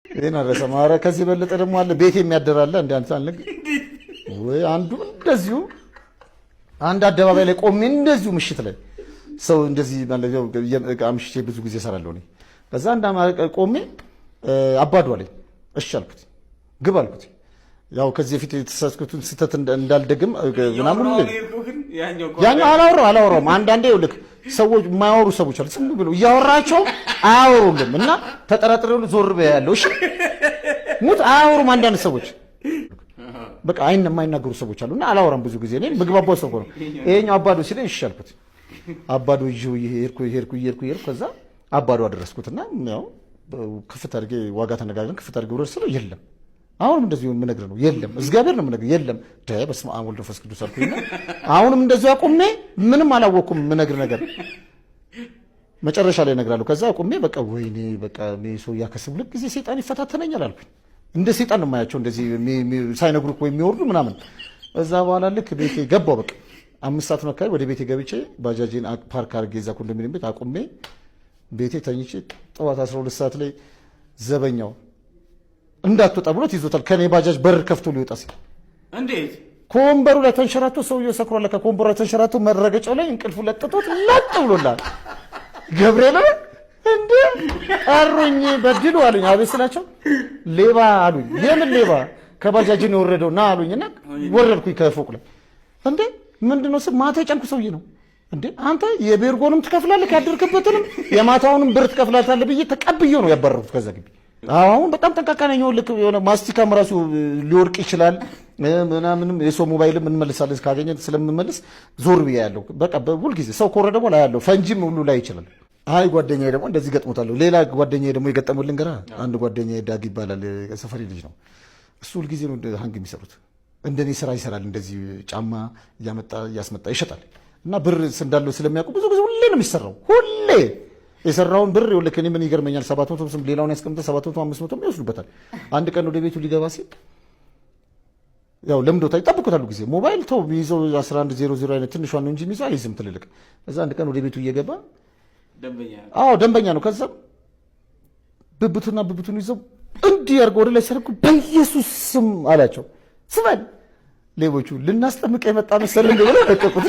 ይሄን አልረሳም። ኧረ ከዚህ የበለጠ ደግሞ አለ። ቤት የሚያደር አለ። እንደ አንተ አልነግ ወይ አንዱ እንደዚሁ አንድ አደባባይ ላይ ቆሜ እንደዚሁ ምሽት ላይ ሰው እንደዚህ ማለት ያው አምሽቼ ብዙ ጊዜ እሰራለሁ እኔ። ከዛ አንድ ቆሜ አባዱ አለኝ። እሺ አልኩት፣ ግብ አልኩት። ያው ከዚህ በፊት የተሳሳትኩትን ስህተት እንዳልደግም ምናምን ያኛው አላወራውም። አንዳንዴ ይኸውልህ ሰዎች የማያወሩ ሰዎች አሉ። ዝም ብሎ እያወራቸው አያወሩልም እና ተጠራጥሬው ዞር በይ ያለው እሺ ሙት አያወሩም። አንዳንድ ሰዎች በቃ አይን የማይናገሩ ሰዎች አሉ እና አላወራም ብዙ ጊዜ፣ እኔ ምግባባው ሰው ነው። ይሄኛው አባዶ ሲለኝ እሺ አልኩት። አባዶ ይዤው ሄድኩ ሄድኩ ሄድኩ ሄድኩ። ከዛ አባዶ አደረስኩትና ያው ክፍት አድርጌ ዋጋ ተነጋግረን ክፍት አድርጌ ውረድ ስለው የለም። አሁንም እንደዚሁ የምነግርህ ነው። የለም፣ እግዚአብሔር ነው የምነግርህ። የለም፣ በስመ አብ ወልድ ወመንፈስ ቅዱስ አልኩኝና አሁንም እንደዚሁ አቁሜ ምንም አላወቅኩም። የምነግርህ ነገር መጨረሻ ላይ እነግርሃለሁ። ከዛ አቁሜ በቃ ወይኔ በቃ እኔ ሰው እያከስብ ልክ ጊዜ ሰይጣን ይፈታተነኛል አልኩኝ። እንደ ሰይጣን ነው የማያቸው እንደዚህ ሳይነግሩ እኮ የሚወርዱ ምናምን። እዛ በኋላ ልክ ቤቴ ገባሁ። በቃ 5 ሰዓት ነው አካባቢ ወደ ቤቴ ገብቼ ባጃጄን ፓርክ አድርጌ እዛ ኮንዶሚኒየም ቤት አቁሜ ቤቴ ተኝቼ ጠዋት 12 ሰዓት ላይ ዘበኛው እንዳትወጣ ብሎት ይዞታል። ከኔ ባጃጅ በር ከፍቶ ሊወጣ ሲል እንዴት? ከወንበሩ ላይ ተንሸራቶ፣ ሰውየው ሰክሯል። ከወንበሩ ላይ ተንሸራቶ መረገጫው ላይ እንቅልፉ ለጥቶት ለጥ ብሎላል። ገብርኤል እንዴ ጠሩኝ፣ በድሉ አሉኝ። አቤት ስላቸው ሌባ አሉኝ። የምን ሌባ? ከባጃጅን የወረደው ና አሉኝና ወረድኩኝ ከፎቅ ላይ። እንዴ ምንድነው ስል ማታ የጫንኩ ሰውዬ ነው። እንዴ አንተ የቤርጎንም ትከፍላለህ፣ ያደርክበትንም የማታውንም ብር ትከፍላለህ ብዬ ተቀብዬው ነው ያባረርኩት ከዛ ግቢ። አሁን በጣም ጠንቃቃ ነኝ። ልክ የሆነ ማስቲካም ራሱ ሊወድቅ ይችላል ምናምንም የሰው ሞባይልም እንመልሳለን ካገኘን ስለምመልስ ዞር ብዬ ያለው በቃ ሁልጊዜ ሰው ከወረደ በኋላ ያለው ፈንጂም ሁሉ ላይ ይችላል። አይ ጓደኛዬ ደግሞ እንደዚህ ገጥሞታል። ሌላ ጓደኛዬ ደግሞ የገጠመው ልንገርህ። አንድ ጓደኛዬ ዳግ ይባላል፣ ሰፈሪ ልጅ ነው። እሱ ሁልጊዜ ነው hang የሚሰሩት። እንደኔ ስራ ይሰራል። እንደዚህ ጫማ እያመጣ እያስመጣ ይሸጣል። እና ብር እንዳለው ስለሚያውቁ ብዙ ጊዜ ሁሌ ነው የሚሰራው። ሁሌ የሰራውን ብር ይኸውልህ፣ እኔ ምን ይገርመኛል፣ 700 ሌላውን ያስቀምጠ 700 500 ይወስዱበታል። አንድ ቀን ወደ ቤቱ ሊገባ ሲል ያው ለምዶታል፣ ይጠብቁታል። ጊዜ ሞባይል ተው የሚይዘው 1100 አይነት ትንሿን ነው እንጂ የሚይዘው አይዝም ትልልቅ። እዛ አንድ ቀን ወደ ቤቱ እየገባ አዎ ደንበኛ ነው። ከዛ ብብቱና ብብቱን ይዘው እንዲህ አድርገው ወደ ላይ ሲያደርጉ በኢየሱስ ስም አላቸው። ስበል ሌቦቹ ልናስጠምቅ የመጣ መሰለህ ብለው ለቀቁት።